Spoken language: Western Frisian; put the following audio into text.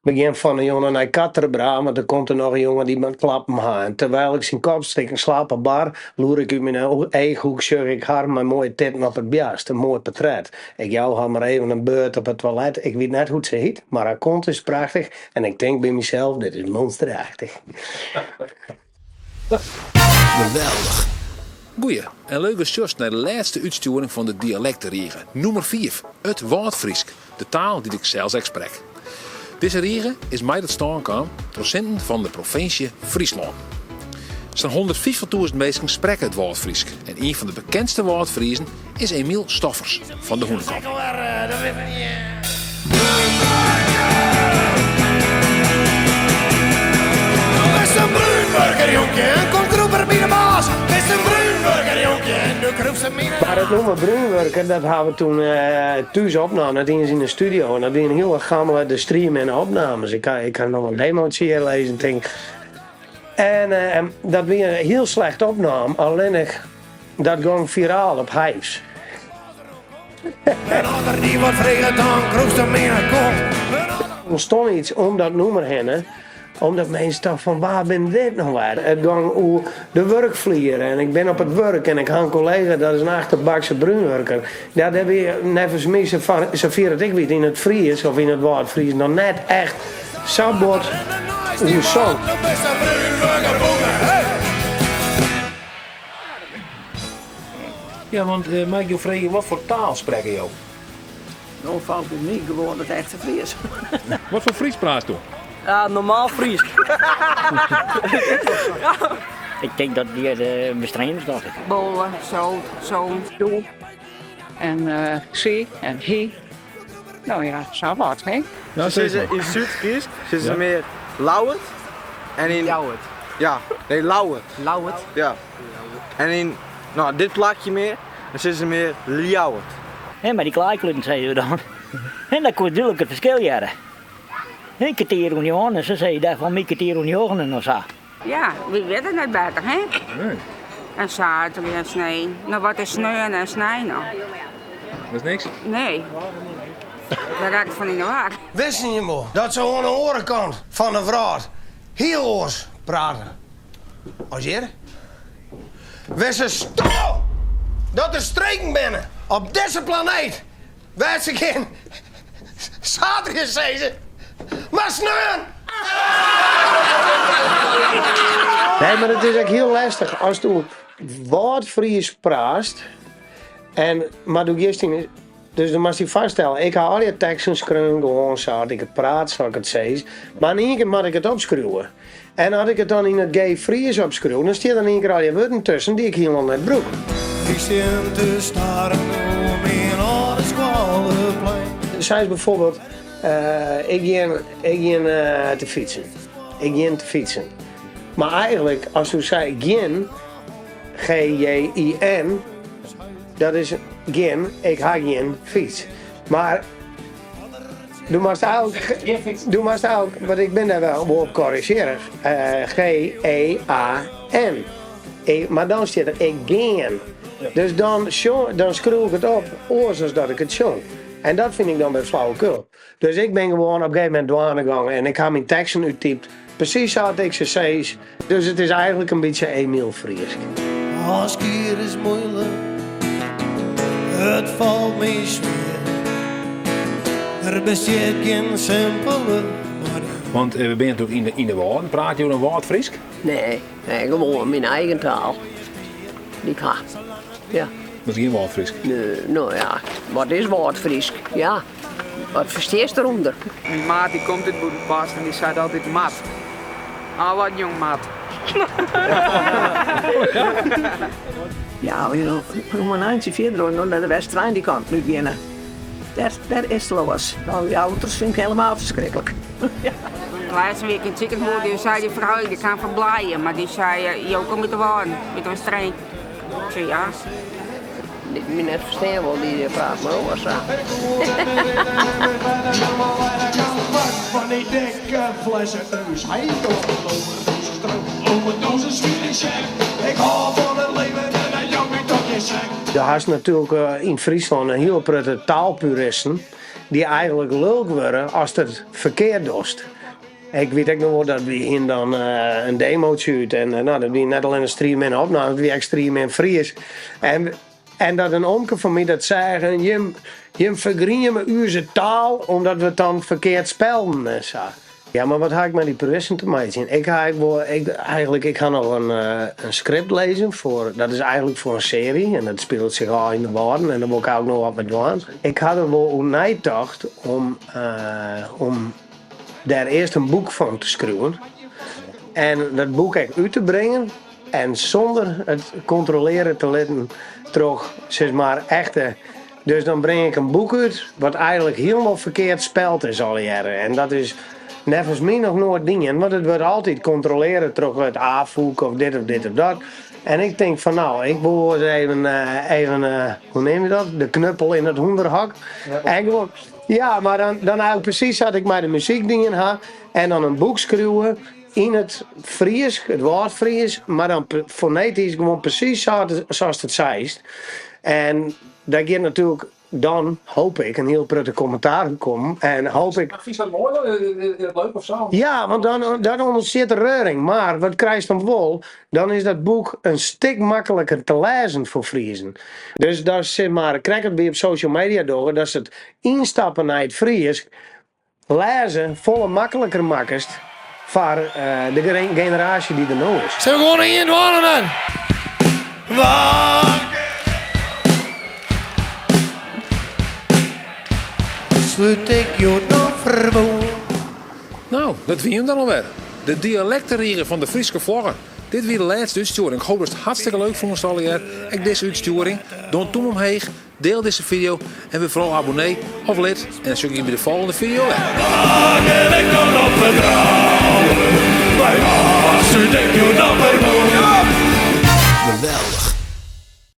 We gean fan 'e jûn nei Quatre-Bras, want der komt der noch in jonge dy't moat klappen ha. En terwijl ik syn kopstikken slappe bar, loer ik út myn eachhoek, sjoch ik har mei moaie titten op it boarst. In moai portret. Ik jou har mar even in beurt op it toilet. Ik wit net hoe't se hyt, mar har kont is prachtich en ik tink by mysels, dit is monsterachtich. Geweldich! Goeie en leuk datst sjochst nei de lêste útstjoering fan de Dialekterige, nûmer fiif, it Wâldfrysk, de taal dy't ik sels ek sprek. Dizze rige is mei tot stân kaam troch sinten fan de provinsje Fryslân. Sa'n hûndertfyftich tûzen minsken sprekke it Wâldfrysk en ien fan de bekendste Wâldfriezen is Emiel Stoffers fan de Hûnekop. Mar it nûmer Brúnwurker, dat ha we toen thús opnaam, net iens yn de studio. En dat wiene hiele gammele, de strieminne opnames. Ik ha, ik ha noch in demotsje hjir lizzen, tink ik. En dat wie hiel slecht opnaam, allinnich Dat gong firaal op Hyves. Der ûntstûn iets om dat nûmer hinne, omdat minsken tochten fan wa bin dit no wer? It gong oer de wurkflier en ik bin op it wurk en ik ha in kollega dat is in achterbakse brúnwurker. Ja, dêr wie neffens my, safier it ik wit, yn it Fries of yn it Wâldfries noch net echt sa bot oer song. Ja, want mei ik jo freegje, wat foar taal sprekke jo? No falt it my gewoan it echte Fries. Wat foar Fries praatsto? Ja, normaal Frysk. Ik tink dat dy Westreens is, dacht ik. Bolle, zoot, zoon. Doe en sy en hy. No ja, sa wat, hè? Se sizze yn Súd-Frysk sizze se mear Lauwert en yn Ljouwert. Ja, nee Lauwert. Lauwert? Ja. En yn no, dit plakje mear, dan sizze se mear Ljouwert. Hè, mar dy klaaikluten sizze we dan. En dan koe dúdlik it ferskil hearre. In kertier oer njoggenen en se sizze dêr fan my kertier oer njoggenen of sa. Ja, wy witte net better, hè? Nee. En saterdei en snein. No, wat is sneon en snein no? Dat is niks? Nee. Dêr raak ik fan yn de war. Wisten jim wol dat se oan de oare kant fan de wrâld hiel oars prate as hjir? Witsto dat der streken binne op dizze planeet wêr't se gjin saterdei sizze, mar sneon! Nee, mar it is ek hiel lestich asto Wâldfries praatst en mar do giest yn Dus do moatst dy foarstelle, ik ha allegear teksten skreaun, gewoan sa't ik it praat, sa't ik it sis. Mar yn ien kear moat ik it opskriuwe. En as ik it dan yn it geef Fries opskriuw, dan stean der yn ien kear allegear wurden tusken dy't ik hielendal net brûk. Ik stean te staren oer myn âlde skoalleplein. Sa is bijvoorbeeld, ik gean, ik gean te fytsen. Ik gean te fytsen. Mar eigenlik, asto seist gjin, G-J-I-N, Dat is gjin, ik ha gjin fyts. Mar do moatst eigenlik, do moatst eigenlik, want ik bin dêr wol op korrizjearre, G-E-A-N. Mar dan stiet der ik gean. Dus dan, dan skriuw ik it op oars as dat ik it sjong. En dat fyn ik dan wer flauwekul. Dus ik bin gewoan op in gegeven momint dwaande gong en ik ha myn teksten úttypt, presys sa't ik se sis. Dus it is eigenlik in bytsje Emiel Frysk. Ôfskied is moeilik, it falt my swier. Der bestiet gjin simpele manier. Want we binne natuerlik yn de Wâlden. Prate jo dan Wâldfrysk? Nee, nee, gewoan myn eigen taal. Dy't ik ha. Ja. Dat is gjin Wâldfrysk? Nee, no ja, wat is Wâldfrysk? Ja. Wat fersteast derûnder? Myn maat dy komt út Bûtenpost en dy seit altyd mat. Ah, wat jong mat. Ja, we komme in eintsje fierder no nei de Westerein dy kant út geane. Dêr, dêr is it los. No, Ljouwerters fyn ik helemaal ferskriklik. Lêste wike yn it sikehûs, dy sei dy frou, dy kaam fan Blije, mar dy sei, jo komme út de Wâlden, út de Westereen. Ik sei ja. Dy't my net ferstean wol, dy praat mar oars sa. Do hast natuerlik yn Fryslân in hiele protte taalpuristen. dy't eigenlik lulk wurde ast it ferkeard dochst. Ik wit ek noch wol dat wy hiene dan in demotsje út en no, dat wie net allinne strieminne opname, it wie ek striemin Frysk. En, en dat in omke fan my dat seach en jim, jim fergrieme ús taal omdat we it dan ferkeard spelden en sa. Ja, mar wat ha ik mei dy puristen te meitsjen? Ik ha ek wol, ik, eigenlik, ik ha noch in, in skript lizzen foar, dat is eigenlik foar in searje en dat spilet sich ôf yn de Wâlden en dêr wol ik ek noch wat mei dwaan. Ik ha der wol oer neitocht om, om dêr earst in boek fan te skriuwen en dat boek ek út te bringen en sûnder it kontrolearje te litten troch sis mar echte. Dus dan bring ik in boek út wat eigenlik hielendal ferkeard speld is allegearre en dat is neffens my noch noait dien, want it wurdt altyd kontrolearre troch it Afûk of dit of dit of dat. En ik tink fan no, ik wol wolris even, even hoe neam je dat, de knuppel yn it hûnderhok. En gewoan. Ja, mar dan, dan eigenlik presys sa't ik mei de muzyk dien ha. En dan in boek skriuwe yn it Frysk, it Wâldfrysk, mar dan fonetysk gewoan presys sa'tst it seist. En dêr giet natuerlik dan, hoop ik, in hiel protte kommentaren kommen. En hoop ik. Mar fynst dat moai dan? Is dat leuk of sa? Ja, want dan, dan ûntstiet der reuring. Mar wat krijst dan wol? Dan is dat boek in stik makliker te lêzen foar Friezen. Dus dat sis mar, krekt wat wy op social media dogge, datst it ynstappen nei it Frysk lêzen folle makliker makkest foar de generaasje dy't der no is. Sille we gewoan ien dwaan dan? Slút ik hjoed noch ferbûn. No, dat wie him dan alwer. De dialekterige fan de Fryske Flogger. Dit wie de lêste útstjoering. Ik hoop datst it hartstikke leuk fûnst allegear. Ek dizze útstjoering. Doch in tûm omheech, deel dizze video en wurd foaral abonnee of lid. En dan sjoch ik je by de folgjende video wer. Wa kin ik dan noch fertrouwen? By wa slút ik hjoed noch ferbûn?